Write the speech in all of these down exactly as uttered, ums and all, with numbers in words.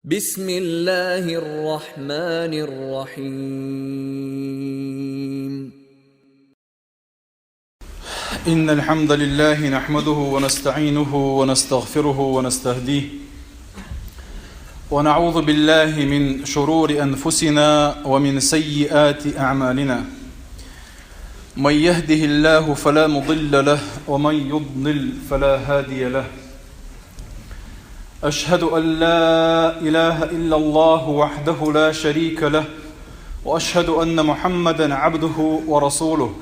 بسم الله الرحمن الرحيم. إن الحمد لله نحمده ونستعينه ونستغفره ونستهديه، ونعوذ بالله من شرور أنفسنا ومن سيئات أعمالنا. من يهده الله فلا مضل له، ومن يضلل فلا هادي له. أشهد أن لا إله إلا الله وحده لا شريك له، وأشهد أن محمدا عبده ورسوله.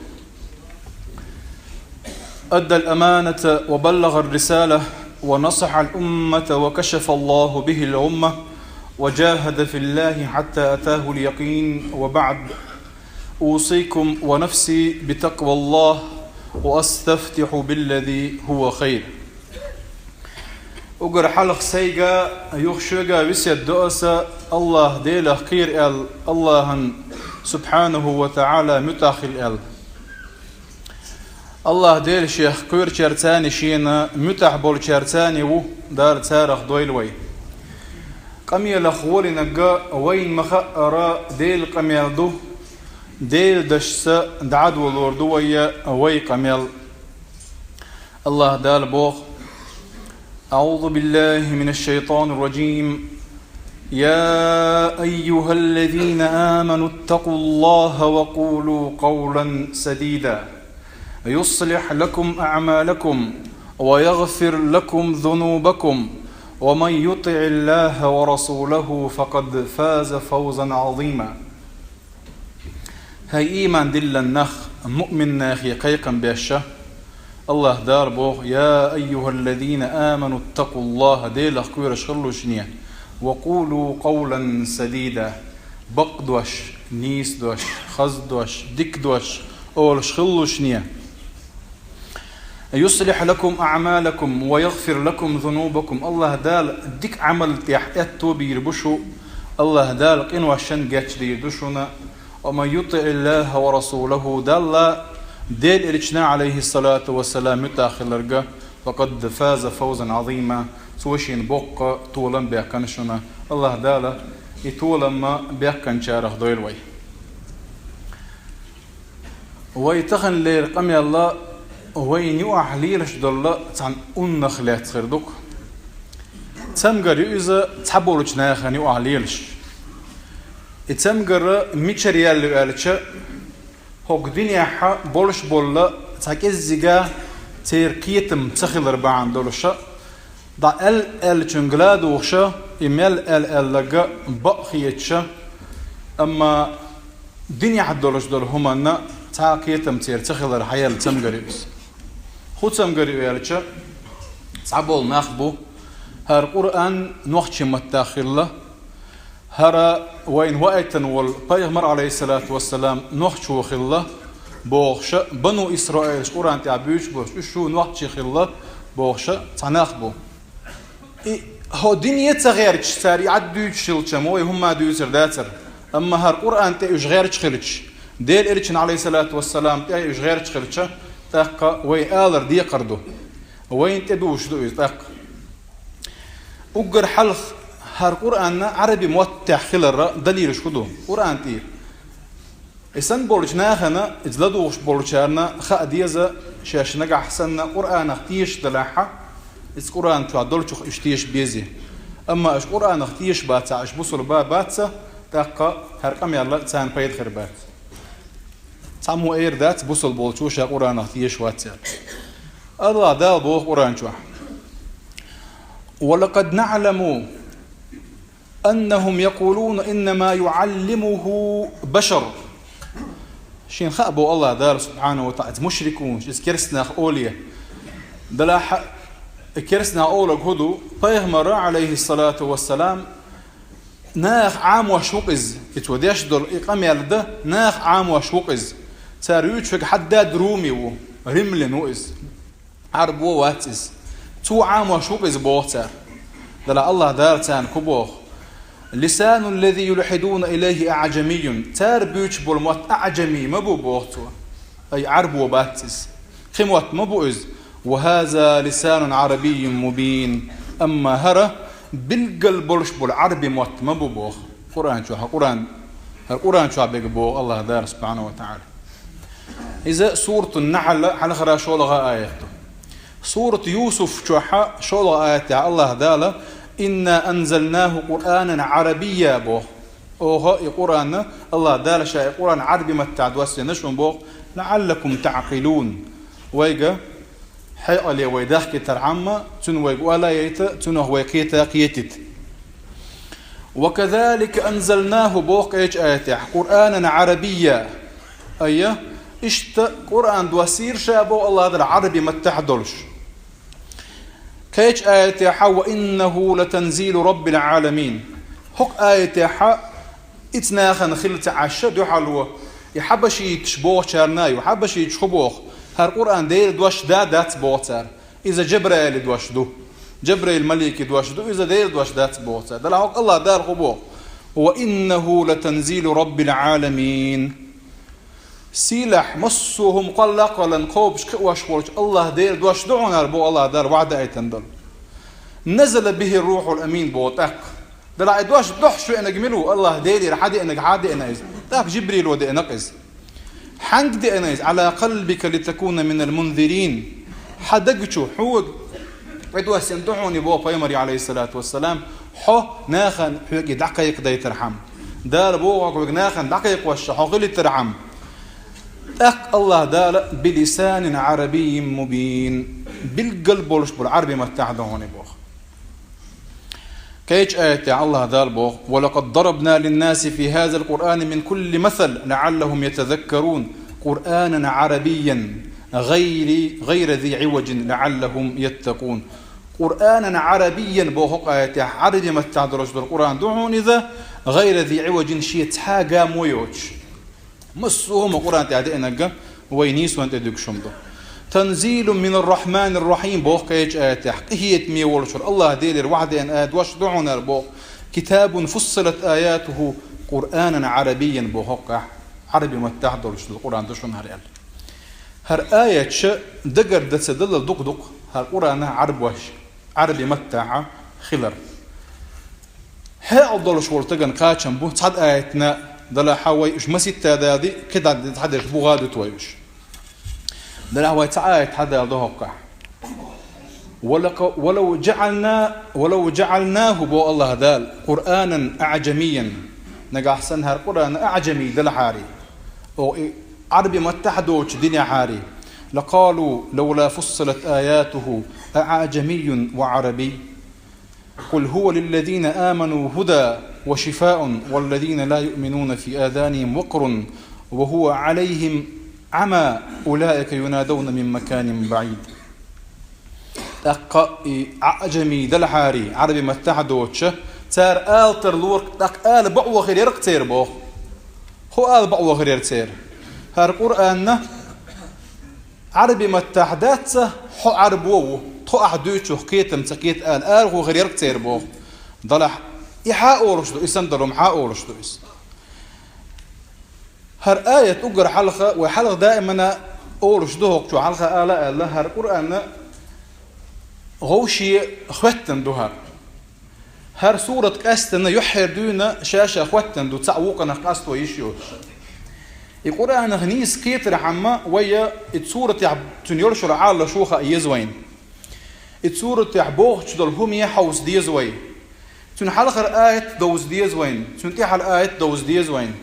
أدى الأمانة وبلغ الرسالة ونصح الأمة وكشف الله به الغمة وجاهد في الله حتى أتاه اليقين، وبعد، أوصيكم ونفسي بتقوى الله وأستفتح بالذي هو خير. Уггар хьалха сайга, юха шуга весет до аса, АллахӀ Делах кхера аьлла, АллахӀан, субхьанаху ва таӀала, муьтӀахь хила аьлла. АллахӀ Дела Шех кхоьручаьрца а, Шена муьтӀахь болчаьрца а ву, Дала царах дойла вай. Къамелах гӀолинарг вайна ма хаъара Делан къамел ду, Делан дашца дӀадолор ду вай вай къамел. АллахӀ Дала боху: أعوذ بالله من الشيطان الرجيم. يا أيها الذين آمنوا اتقوا الله وقولوا قولا سديدا يصلح لكم أعمالكم ويغفر لكم ذنوبكم ومن يطع الله ورسوله فقد فاز فوزا عظيما. ХӀай ийман диллина нах, муъмин нахе кхайкхам беш, АллахӀ Дала боху: يا أيها الذين آمنوا اتقوا الله, Делах кхоьруш хила шуна, وقولوا قولا سديدا, бакъ дош, нийса дош, хаза дош, дика дош олуш хила шуна. يصلح لكم أعمالكم ويغفر لكم ذنوبكم. АллахӀ Дала дика Ӏамал тӀехь аьтто бийр бу шу, АллахӀ Дала къиношна гечдийр ду шуна. ومن يطع الله ورسوله, Далла, Делан Элчанна, Ӏалайхи ссалату вассалам, муьтӀахь хиларга, فقد فاز فوزا عظيما, цо шена боккха толам баьккхина шуна. АллахӀ Дала и толам баьккхинчарах дойла вай. Вай таханлера къамел вайна юкъахь лелаш долу цхьана уннах лаьцна хир ду-кх. Цамгар ю иза цхьаболчу нахана юкъахь лелаш. И цамгар мичара яьлла ю аьлча, хӀокху динехь болуш болу цхьа кӀеззиг церан кхетам ца хилар бахьана долуш, дӀа аьлла аьллачуьнга ладугӀуш, и мел аьлла аьлларг бакъ хеташ, амма динехь долуш долу хӀуманна цхьа а кхетам церан ца хилар хьаяьлла цамгар ю иза. ХӀун цамгар ю аьлча, цхьаболу нах бу, хӀара Къуръан нохчийн маттахь хилла, хӀара вайна ваийтина волу пайхамар, Ӏалайхи ссалату вассалам, нохчо хилла бохуш, Бану Исраилаш Къуръан тӀехь буьйцуш болуш, уьш шу нохчий хилла бохуш, цхьа нах бу. И хӀокху дине ца гӀерташ, цара и Ӏад дуьйцуш хилча, ма вай хӀумма дуьйцур дацара. Амма хӀара Къуръан тӀе уьш гӀерташ хилча, Делан Элчанна, Ӏалайхи ссалату вассалам, тӀе уьш гӀерташ хилча, тӀаккха вай алар декхар ду. Вайна тӀе дуьйцуш ду иза тӀаккха. Уггар хьалха хӀара Къуръан Ӏараби маттахь хиларан далилаш хӀун ду? Къуръан тӀера. И санна болчу нахана, иза ладугӀуш болчарна хаа деза, шаьш нагахь санна Къуръанах тешаш далахь, иза Къуръан чохь долчух уьш теша беза. Амма уьш Къуръанах тешаш бацахь, уьш бусалба бац, тӀаккха хӀара къамел царна пайда хир бац. Цхьаммо эр дац бусалба волчо ша Къуръанах тешаш вац аьлла. АллахӀ Дала боху Къуръан чохь: ولقد نعلم أنهم يقولون إنما يعلمه بشر. Шена хаа боху АллахӀ Дала, субхьанаху ва таӀала, иза мушрикунаш, иза керстанах олий. Делахь, керстанах олург хӀун ду? Пайхамар, Ӏалайхи ссалату вассалам, наха Ӏамош ву-кх иза, и цо деш долу и къамел дан, наха Ӏамош ву-кх иза. Цара вуьйцуш верг Хьаддад Руми ву, римлин ву иза. Ӏарбо вац иза. Цо Ӏамош ву-кх иза боху цара. Делахь АллахӀ Дала царна хӀун боху? لسان الذي يلحدون إليه أعجمي. Цара буьйцуш болу мотт аӀжами ма бу боху цо. Ай, Ӏарбо бац иза. Кхин мотт ма бу иза. وهذا لسان عربي مبين. Амма хӀара Билггал болуш болу Ӏарби мотт ма бу боху Къуръан чохь, Къуръан, хӀара Къуръан чохь берг боху Аллаха Дала субхьанаху ва таӀала. Иза Суратун-Нахьл хьалхара шолгӀа аят ду. Сурат Юсуф чохь шолгӀа аят тӀехь Аллаха Дала: «Инна анзалнаху Къуръанан Ӏарабийя», – боху. Оха и Къуръан Аллаха Дала ша и Къуръан Ӏарби маттахь доссийна шуна боху: «ЛаӀаллакум таӀкъилун». Вайга хьекъале вай дахкийтархьама, цуьнан вайга ола а яйта, цунах вай кхета а кхетийта. «Ва казалика анзалнаху», – боху кхечу аятехь, «Къуръанан Ӏарабийя». Айя, иштта Къуръан доссийра ша боху Аллаха Дала Ӏарби маттахь долуш. Кхечу аятехь: «Ва иннаху латанзилу Раббил Ӏаламин». ХӀокху аятехь: «Ица нахана хилла ца Ӏаш дуьхьало, и хьабашийташ бохучарна а ю, хьабашийташ хӀун боху, хӀара Къуръан Делан дош да, дац боху цара. Иза Джабраили дош ду. Джабраил малики дош ду, иза Делан дош дац боху цара». Делахь хӀокху Аллаха Дала хӀун боху: «Ва иннаху латанзилу Раббил Ӏаламин». Сийлахь, массо а хӀума кхоллакхалан кхобуш кхиош волчу Аллаха Делан дош ду хьуна хӀара боху Аллаха Дала ваӀда айтан долу. «Назала бихи рухьул амин», – боху тӀаккха. Делахь и дош дохьуш веанарг мила ву, Аллаха Делера хьан деанарг хьан деана иза? ТӀаккха Жибрило деана иза. Хьаьнга деана иза? «Ӏала къалбика литакуна минал мунзирин». Хьан даг чу хьоьга тӀедоссийна ду хьуна и боху пайхамаре, Ӏалайхиссалату вассалам, хьо нахана хьоьга и дӀакхайкхадайтархьама. Дала боху хьоьга нахана дӀакхайкхош хьо хилийтархьама. ТӀаккха Аллаха Дала: «Билисанин Ӏарабиййин мубин». Билггал болуш болу Ӏарби маттахь ду хьуна и боху. Кхечу аятехь Аллаха Дала боху: «Ва лакъад дарабна линнаси фи хазал Къуръани мин кулли масал, лаӀаллахум ятазаккарун, Къуръанан Ӏарабиййан, гӀайри, гӀайра зи Ӏиважин, лаӀаллахум яттакъун». «Къуръанан Ӏарабиййан», – боху хӀокху аятехь, Ӏарби маттахь долуш долу Къуръан ду хьуна иза, гӀайра зи Ӏиважин, шен цхьа а гамо йоцуш. Массо а хӀума Къуръан тӀехь деанарг вай нийсонан тӀе дуьгуш хӀума ду. «Танзилун минар рахманир рахим», – боху кхечу аятехь, къинхетаме волчуьра Аллаха Делера ваӀда деана аят дош ду хьуна хӀара боху. «Китабун фуссилат аятуху Къуръанан Ӏарабиййан», – боху хӀокхахь, Ӏарби маттахь долуш долу Къуръан ду шуна хӀара аьлла. ХӀара аяташ дагардан ца даллал дукха ду-кх хӀара Къуръан Ӏарбош, Ӏарби маттахь хилар. Хьекъал долуш волу стагана кхачам бу, цхьа аятна далахь вай уьш маситта а далий, кхидӀа цхьадерш бухахь а дуьту вай уьш. Далахь вай цхьа аят хьадала ду хӀокхахь. «Ва лакъа-, ва лав жаӀална, ва лав жаӀалнаху», – боху Аллаха Дала, «Къуръанан аӀжамиййан». Нагахь санна хӀара Къуръан аӀжамий далахьарий, оха и Ӏарби маттахь доцуш динехьарий, «лакъалу лавла фуссилат аятуху аӀжамиййун ва Ӏарабий». «Къул хӀува лиллазина аману хӀуда ва шифаун, валлазина ла юъминуна фи азанихим вакърун ва хӀува Ӏалайхим Ӏама, улаика юнадауна мин маканин баӀид». ТӀаккха и аӀжамий далахьарий, Ӏарби маттахь доцуш, цара ала тарлора, тӀаккха ала бакъо хир яра-кх церан боху. ХӀун ала бакъо хир яра церан? ХӀара Къуръан Ӏарби маттахь дац, хьо Ӏарбо ву, тхо ахь дуьйцух кхетам ца кхета ала, арахо хир яра-кх церан боху. Далахь, и хьан олуш ду, и санна долу хӀума хьан олуш ду иза? ХӀара аят уггар хьалха, вай хьалха даимана олуш ду хӀокху чу, хьалха ала аьлла, хӀара Къуръан вовше хӀоьттина ду хӀара. ХӀара сурат къаьстина юьххьера дуьйна ша-ша хӀоьттина ду, цхьаъ вукхунах къасто йиш йоцуш. И Къуръанах нийса кхетархьама, вай и суратехь цуьнан йолуш йолу Ӏалашо хаа еза вайна. И суратехь бохуш долу хӀуме хьовса деза вай. Цуьнан хьалхара аят довза деза вайна, цуьнан тӀаьхьара аят довза деза вайна.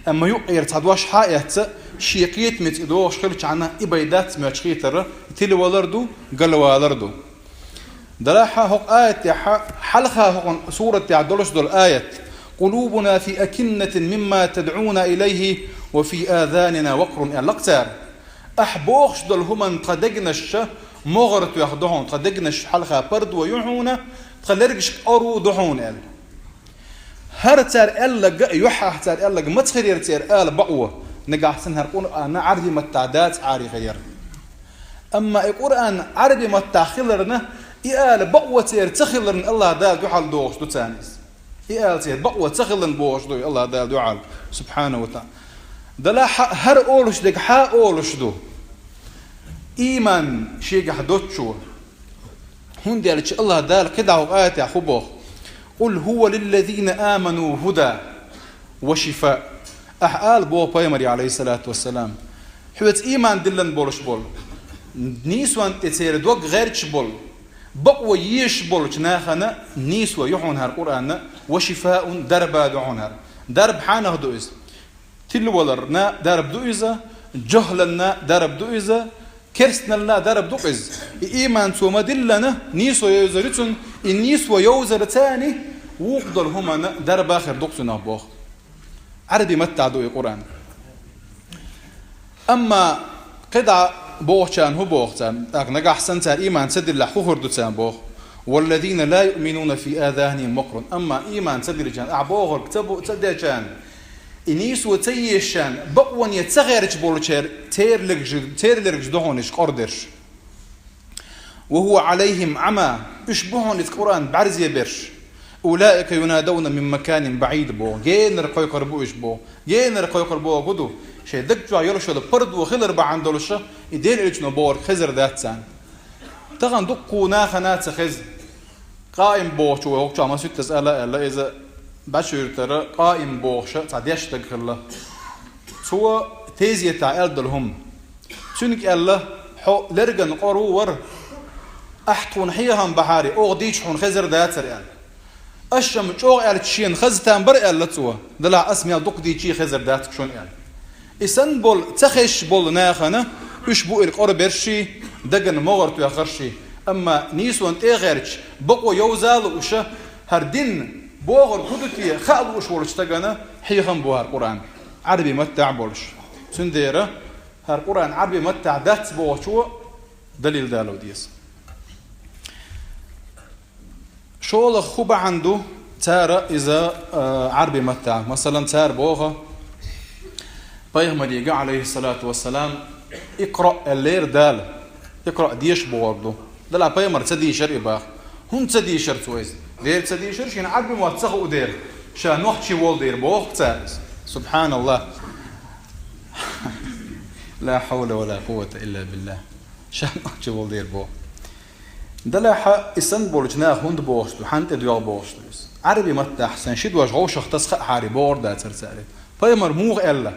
Амма юккъера цхьа дош хьа а эцна, шен кхетамца и догӀуш хилчахьана, и бай дац моьттуш хетар, и тилавалар ду, галвалар ду. Далахь хӀокху аятехь, хьалха хӀокху суратехь долуш долу аят: «Къулубуна фи акиннатин мимма тадъуна илайхи ва фи азанина вакърун», – аьлла-кх цара. Ахь бохуш долу хӀуманна тхан дегнаш могӀара тоьхна ду хьуна, тхан дегнаш хьалха пардо ю хьуна, тхан лергашка ору ду хьуна аьлла. ХӀара цара аьлларг а, юьххьехь цара аьлларг маца хир яра церан ала бакъо, нагахь санна хӀара Къуръан Ӏарби маттахь дацахьара хир яра. Амма и Къуръан Ӏарби маттахь хиларна, и ала бакъо церан ца хиларна Аллаха Дала дуьхьал дохуш ду царна иза. И ала церан бакъо ца хиларна бохуш ду и Аллаха Дала дуьхьал, субхьанаху ва таӀала. Далахь хӀара олуш дерг хьан олуш ду? Ийман шегахь доцучо. ХӀунда аьлча Аллаха Дала кхидӀа хӀокху аятехь хӀун боху? قل هو للذين آمنوا هدى وشفاء. Ахьа ала боху пайхамаре, عليه الصلاة والسلام, хьоьца ийман диллина болуш болу, нийсонна тӀе церан дог гӀерташ болу, бакъо езаш болчу нахана нийсо ю хьуна хӀара Къуръан, وشفاء, дарба ду хьуна хӀара. Дарба хьанах ду иза? Тилваларна дарба ду иза, жохӀланна дарба ду иза, керстанална дарба ду иза. И ийман цо ма-диллина, нийсо йовзар ю цунна, и нийсо йовзар царна, вукху долу хӀуманна дарба хир ду цунах боху. Ӏараби маттахь ду и Къуръан. Амма кхидӀа бохучарна хӀун боху царна? ТӀаккха нагахь санна цара ийман ца диллахь, хӀун хир ду царна боху? والذين لا يؤمنون في آذانهم وقر. Амма ийман ца диллинчарна, ахь бохург ца бу-, ца дечарна, и нийсо ца езачарна, бакъоне ца гӀерташ болчеран, церан лергаш, церан лергаш ду хьуна иза къора дерш. وهو عليهم عمى, уьш бу хьуна иза Къуръан бӀаьрзе берш. أولئك ينادون من مكان بعيد боху. Генара кхойкхур бу уьш боху. Генара кхойкхур боху хӀун ду? Шайн даг чохь йолуш йолу пардо хилар бахьана долуш, и Делан Элчано бохург хезар дац царна. Тахана дуккха нахана ца хеза. Къаим бохучо вай хӀокху чохь масийттаза ала аьлла, иза бӀаьшуьйтара Къаим бохуша цхьа дешна стаг хилла. Цо тезетахь аьлла долу хӀума. Цуьнга аьлла: «Хьо лерган къора ву вара, ахь тхуна хьехам бахьара, оха дийча хьуна хезар дацара», — аьлла. Аша-м чӀогӀа аьлча шена хаза там бара, аьлла цо, делахь ас мел дукха дийча хезар дац шуна, аьлла. И санна болу, ца хезаш болу нахана, уьш бу и къора берш, дагна могӀар тоьхнарш, амма нийсонна тӀе а гӀерташ, бакъо йовза а лууш, хӀара дин бохург хӀун ду те хаа лууш волчу стагана хьехам бу хӀара Къуръан. Ӏараби маттахь болуш. Цундела хӀара Къуръан Ӏараби маттахь дац бохучо далил дало деза. ШолгӀа хӀун бахьана ду цара иза, а, Ӏараби маттахь? Масалан, цара боху, пайхамарига, عليه الصلاة والسلام, «икъраъ» аьллера Дала. «Икъраъ» деша бохург ду. Делахь пайхамар ца дийшира и боху. ХӀунда ца дийшира цо иза? Дера ца дийшира, шена Ӏараби мотт ца хуу дела. Ша нохчи волу дела боху цара иза. СубхьаналлахӀ. لا حول ولا قوة إلا بالله. Ша нохчи волу дела боху. Делахь и санна болчу наха хӀунда бохуш ду, хьанна тӀедоьгӀу бохуш ду иза? Ӏараби маттахь сан ши дош вовшах таса хаахьара бохур дацара цара. Пайхамар муха аьлла?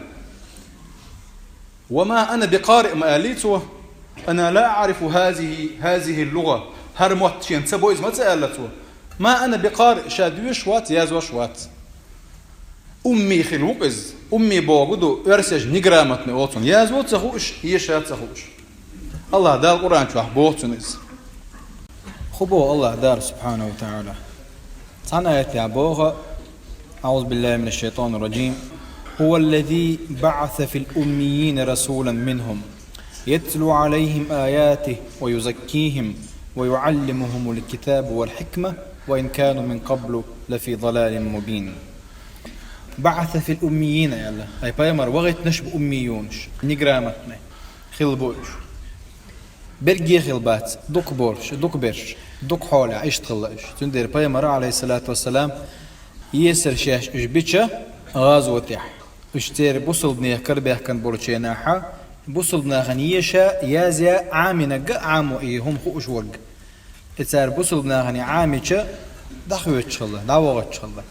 «وما أنا بقارئ» ма аьллий цо. «أنا لا أعرف هذه، هذه اللغة». ХӀара мотт шена ца бо иза ма ца аьлла цо. «ما أنا بقارئ», ша доьшуш вац, яздеш вац. Умми хилла ву-кх иза. Умми бохург ду, оьрсаша неграмотный олу цунах. Язво ца хууш, еша ца хууш. АллахӀ Дала Къуръан чохь боху цунах иза. ХӀун боху АллахӀ Дала, субхьанаху ва таӀала? Цхьана аятехь боху: أعوذ بالله من الشيطان الرجيم. هو الذي بعث في الأميين رسولا منهم يتلو عليهم آياته ويزكيهم ويعلمهم الكتاب والحكمة وإن كانوا من قبل لفي ضلال مبين. «بعث في الأميين» аьлла. Ай пайхамар вахийтинарш бу уммиюнаш, неграмотный хилла бу уьш. Берриге хилла бац, дукха болуш, дукха берш, дукха хьолехь, иштта хилла уьш. Цундела пайхамара, Ӏалайхиссалату вассалам, есар шаьш уьш бича гӀазотехь, уьш церан бусалбанех карабаьхкина болчу хенахь, бусалба нахана еша, язъя, Ӏамийнарг а Ӏамо, и хӀума хууш верг. И цара бусалба нахана Ӏамийча, дӀахоьцуш хилла, дӀавахийтуш хилла.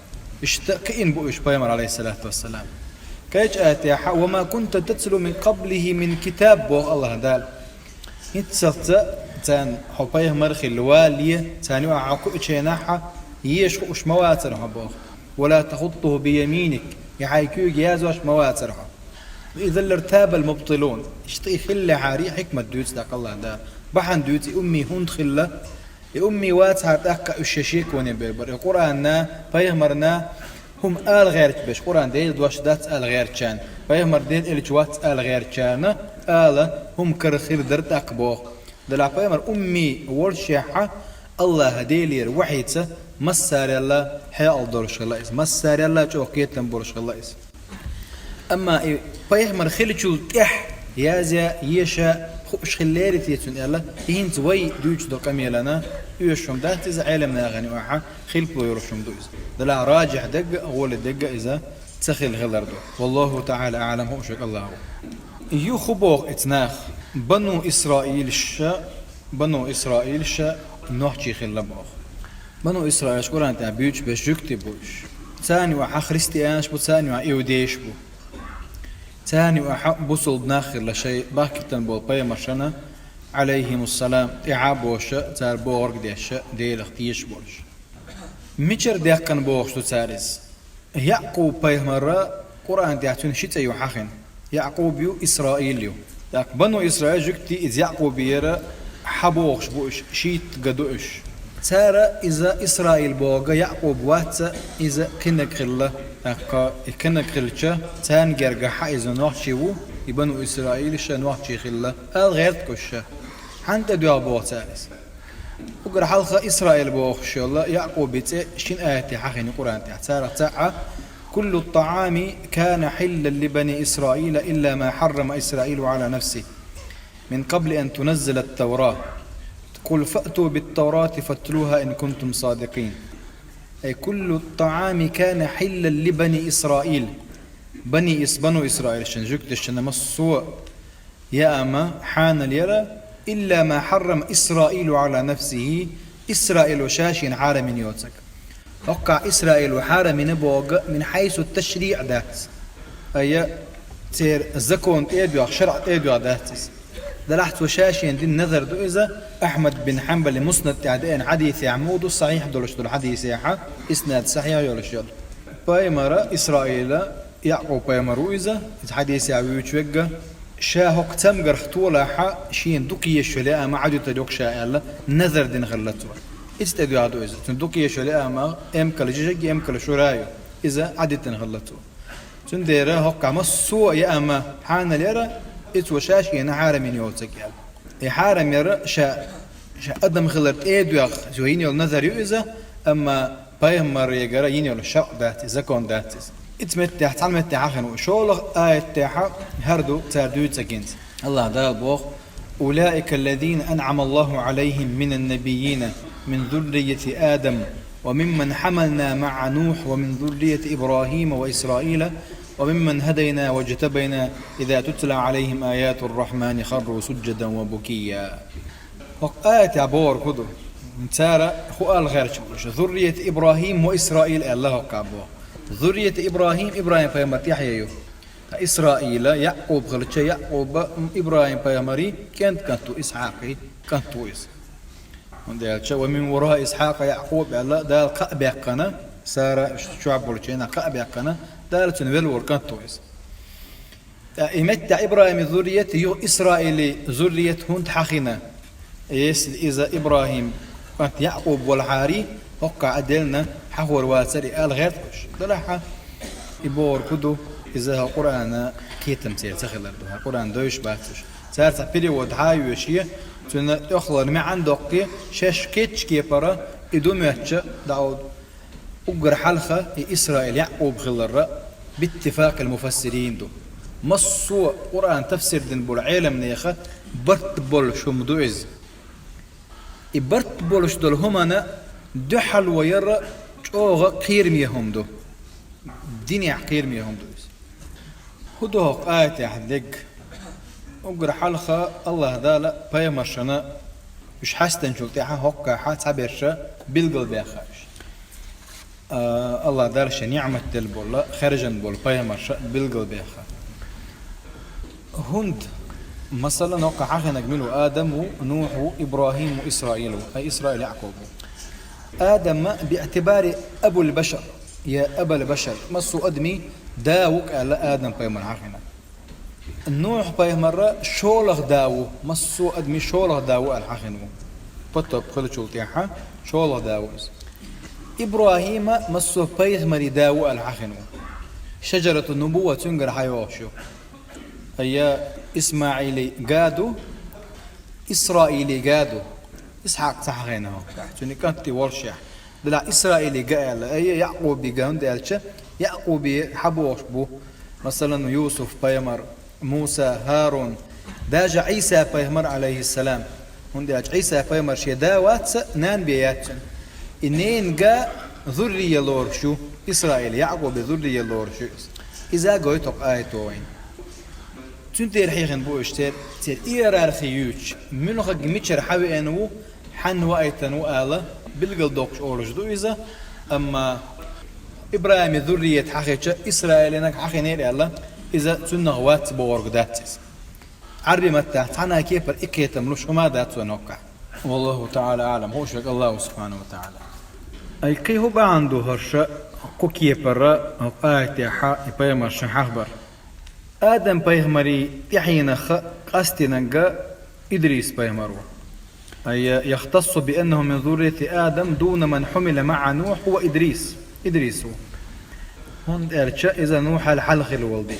Иштта кхиъна бу уьш пайхамар, Ӏалайхиссалату вассалам. Кхечу аятехь: «وما كنت تتلو من قبله من كتاب», боху АллахӀ Дала. ХӀинццалц царна хьо пайхамар хилла валале, царна юкъахь хьо кхуьучу хенахь, еша хууш ма вацара хьо боху. «ولا تخطه بيمينك», я хьайн куьйга яздеш ма вацара хьо. «إذا لارتاب المبطلون». Иштта и хиллехьара, хьикмат дуьйцу тӀаккха АллахӀ Дала. Бахьана дуьйцу и умми хӀунда хилла. И умми вацахьара, тӀаккха уьш шайн шеконе бер бара. И Къуръанна, пайхамарна хӀума ала гӀерташ берш, Къуръан Делан дош дац ала гӀертачарна, пайхамар Делан элча вац ала гӀертачарна ала хӀума карахь хир дара тӀаккха боху. Делахь пайхамар умми волушехь, АллахӀ Делера вахьица массарелла хьекъал долуш хилла иза, массарелла чӀогӀа кхетам болуш хилла иза. Амма и пайхамар хиллачул тӀаьхьа язъя, еша хууш хиллера те цунна аьлла, и хӀинца вай дуьйцуш долу къамелана оьшуш хӀума дац иза, Ӏелам нахана юкъахь хилпало йолуш хӀума ду иза. Делахь раджихь дерг а, гӀоли дерг а иза ца хилла хилар ду. والله تعالى أعلم, хууш верг АллахӀ ву. Юха хӀун боху эцу наха? Бану Исраилша, Бану Исраилша нохчий хилла боху. Бану Исраилаш Къуръан тӀехь буьйцуш берш жуьгтий бу уьш. Царна юкъахь христианаш бу, царна юкъахь иудейш бу. Царна юкъахь бусалба нах хилла шайн бахкийтина болу пайхамаршна, Ӏалайхимуссалам, тӀаьхьа а бохуш, цара бохург а деш, Делах тешаш болуш. Мичара даьккхина бохуш ду цара иза? Якъуб-пайхамаран Къуръан тӀехь цуьнан ши цӀе ю хьахийна. Якъуб ю, Исраил ю. ТӀаккха Бану Исраил жуьгтий иза Якъуб яра хьан бохуш бу уьш, шийтта ган ду уьш. Цара иза Исраил боху ган Якъуб вац, иза кхинаг хилла. ТӀаккха и кхинаг хилча, царна гергахь иза нохчий ву, и Бану Исраил ша нохчий хилла, ала гӀерта кхуьссуш. Хьанна тӀедоьгӀна боху цара иза? Уггар хьалха Исраил бохуш йолу Якъубан цӀе шина аятехь хьахийна Къуръан тӀехь. Царах цхьаъ: «كل الطعام كان حلا لبني إسرائيل إلا ما حرم إسرائيل على نفسه من قبل أن تنزل التوراة. قل فأتوا بالتوراة فاتلوها إن كنتم صادقين». أي كل الطعام كان حلا لبني إسرائيل. Бани Ис-, Бану Исраилшна, жуьгташна массо а яа ма хьанал яра, «إلا ما حرم إسرائيل على نفسه», Исраило ша шена хьарам йина йоцург. ХӀоккхахь Исраило хьарам йина боху ган мин хьайсу ташриъ дац. Айя, церан закон тӀе а доьгӀна, шарӀ тӀе а доьгӀна дац иза. Делахь цо ша шена дина назар ду иза, Ахьмад бин Хьанбалан Муснад тӀехь деана хьадисехь муха ду, сахьихь долуш долу хьадисехь, иснад сахьихь йолуш йолу. Пайхамара Исраила, Якъуб-пайхамар ву иза, иза хьадисехь вуьйцуш верг, ша хӀокху цамгарх толахь, шена дукха езаш йолу яа ма Ӏадитар ю-кх ша аьлла, назар дина хилла цо. Иза тӀедоьгӀна ду иза. Цунна дукха езаш йолу яа ма эмкал жижиг, эмкал шура ю. Иза Ӏадитина хилла цо. Цундела хӀоккхахь массо а яа ма хьанал яра, и цо ша шена хьарам йина йоцург аьлла. И хьарам яра ша, ша адам хилар тӀе а доьгӀна, цо йина йолу назар ю иза, амма пайхамарегара йина йолу шарӀ дац иза, закон дац иза. Ицу меттехь, цхьана меттехь хьахийна ву. ШолгӀа аятехь хӀара ду цара дуьйцу гинца. АллахӀ Дала боху: «أولئك الذين أنعم الله عليهم من النبيين من ذرية آدم وممن حملنا مع نوح ومن ذرية إبراهيم وإسرائيل وممن هدينا واجتبينا إذا تتلى عليهم آيات الرحمن خروا سجدا وبكيا». ХӀокху аятехь бохург хӀун ду? Цара хӀун ала гӀерташ бу уьш? «Зуррият ИбрахӀим ва Исраил» аьлла хӀокхахь боху. Зуррият ИбрахӀим, ИбрахӀим-пайхамар тӀаьхье ю. Ткъа Исраила, Якъуб хилча, Якъуба ИбрахӀим-пайхамаран кӀентан кӀант ву, Исхьакъан кӀант ву иза. ХӀунда аьлча: «Ва мин вараи Исхьакъа Якъуб», аьлла, Дала кхаъ баьккхина, Сара чохь болчу хенахь кхаъ баьккхина, Дала цуьнан велла волу кӀант ву иза. Ткъа и меттехь ИбрахӀиман зуррият, юха Исраилан зуррият хӀунда хьахийна? Если иза ИбрахӀиман кӀант Якъуб волахьара, хӀоккхахь а делла, хьахор вацара и ала гӀерташ. Делахь а, и бохург хӀун ду, иза хӀара Къуръанан кхетам церан ца хилар ду, хӀара Къуръан девзаш бац уьш. Цара цхьа перевод хьа а йоьший, цуьнан тӀехула маьӀна доккхий, шаьш кхеччу кепара и ду моьттуш дӀа а ду. Уггар хьалха и Исраил Якъуб хиларра, биттифакъил муфассирин, ду. Массо а Къуръан тафсир дина болу Ӏеламнехан барт болуш хӀума ду иза. И барт болуш долу хӀуманна дуьхьал валар чӀогӀа кхераме хӀума ду. Динехь кхераме хӀума ду иза. ХӀун ду хӀокху аятехь дерг? Уггар хьалха АллахӀ Дала пайхамаршна уьш хьаьстинчул тӀаьхьа хӀоккхахь цхьаберш билгалбаьхна уьш. А, АллахӀ Дала шен ниӀмат делла болу, хаьржина болу пайхамарш билгалбаьхна. ХӀунда, масала, хӀокхахь хьахийнарг мила ву? Адам ву, Нухь ву, ИбрахӀим ву, Исраил ву, а, Исраил Якъуб ву. Адам би'итибари абул башар, я абал башар, массо а адамийн да ву-кх аьлла, Адам-пайхамар хьахийна. Нухь-пайхамар шолгӀа да ву, массо а адамийн шолгӀа да ву аьлла хьахийна ву. Потоп хиллачул тӀаьхьа шолгӀа да ву иза. ИбрахӀим массо а пайхамарийн да ву аьлла хьахийна ву. Шажаратун-нубувва цуьнгара хьайогӀуш ю. Айя, ИсмаӀилан га ду, Исраилан га ду. Исхьакъ ца хьахийна хӀокхахь, цуьнан кӀант и воллушехь. Делахь Исраилан га аьлла, айя, Якъубан га, хӀунда аьлча Якъубе хьабогӀуш бу, масалан, Юсуп-пайхамар, Муса, ХӀарун, даже Ӏийса-пайхамар, Ӏалайхиссалам. ХӀунда аьлча Ӏийса-пайхамар шен да вац, нана бен яц цуьнан. И ненан га зуррия лоруш ю, Исраил, Якъубан зуррия лоруш ю иза. Иза гойту хӀокху аято вайна. Цуьнан тӀера хьехина бу уьш церан, церан иерархи юьйцуш, муьлхарг мичара хьавеана ву, хьанна ваийтина ву ала, билгалдоккхуш олуш ду иза, амма ИбрахӀима зуррият хьахича, Исраилнаг хьахинера аьлла, иза цунах вац бохург дац иза. Ӏарбий маттахь цхьана а кепара и кхетам луш хӀума дац вайн хӀоккхахь. Валлаху таӀала аӀлам, хууш верг АллахӀ субхьанаху ва таӀала. Ай кхин хӀун бахьана ду хӀорш кху кепара, хӀокху аятехь и пайхамарш хьахбар? Адам-пайхамарий тӀаьхьенах къастийнарг Идрис-пайхамар ву. أي يختص بأنه من ذرية آدم دون من حمل مع نوح هو إدريس. Идрис ву. ХӀунда аьлча иза Нухьал хьалха хилла волу де.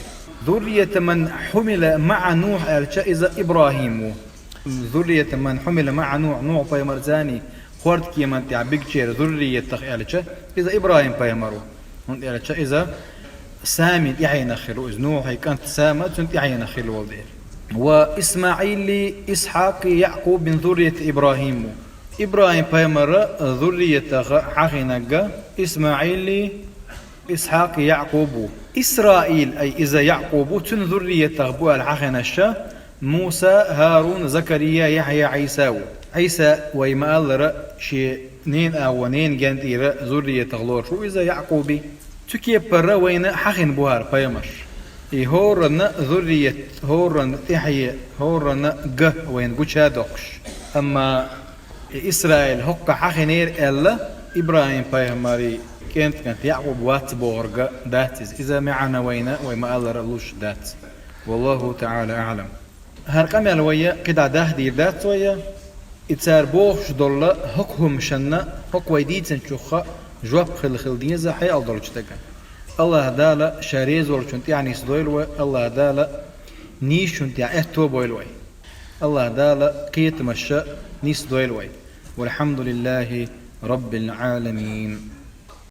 ذرية من حمل مع نوح аьлча иза ИбрахӀим ву. ذرية من حمل مع نوح, Нухь-пайхамарца хӀордкеман тӀехь бигчеран зурриятах аьлча, иза ИбрахӀим-пайхамар ву. ХӀунда аьлча иза Самин тӀаьхьенах хилла ву иза, Нухьан кӀант Сама, цуьнан тӀаьхьенах хилла волу дела. وإسماعيل إسحاق يعقوب من ذرية إبراهيم. ИбрахӀим-пайхамара зурриятах хьахийнарг ИсмаӀил, Исхьакъ, Якъуб ву. Исраил, ай иза Якъуб ву, цуьнан зурриятах бу аьлла хьахийнарш Муса, ХӀарун, Закария, Яхьъя, Ӏийса ву. Ӏийса, вай ма-аллара, шен ненан агӀо, ненан гена тӀера зурриятах лоруш ву иза Якъуби. Цу кепара вайна хьахийна бу хӀара пайхамарш. И хӀоранна зуррият, хӀоранна тӀаьхье, хӀоранна га вайна гуча а доккхуш. Амма и Исраил хӀоккха хьахийнера аьлла, ИбрахӀим-пайхамаран кӀентан кӀант Якъуб вац бохург дац иза. Иза маьӀна вайна, вай ма-аллара, луш дац. Валлаху таӀала аӀлам. ХӀара къамел вай кхидӀа дахдийр дац вай, и цара бохуш долу хӀокху хӀуманашна, хӀокху вай дийцинчух жоп хила хила деза хьекъал долчу стагана. АллахӀ Дала Ша реза волчунна тӀехь нисдойла вай, АллахӀ Дала нийсачунна тӀехь аьтто бойла вай. АллахӀ Дала кхетамаш нисдойла вай. والحمد لله رب العالمين.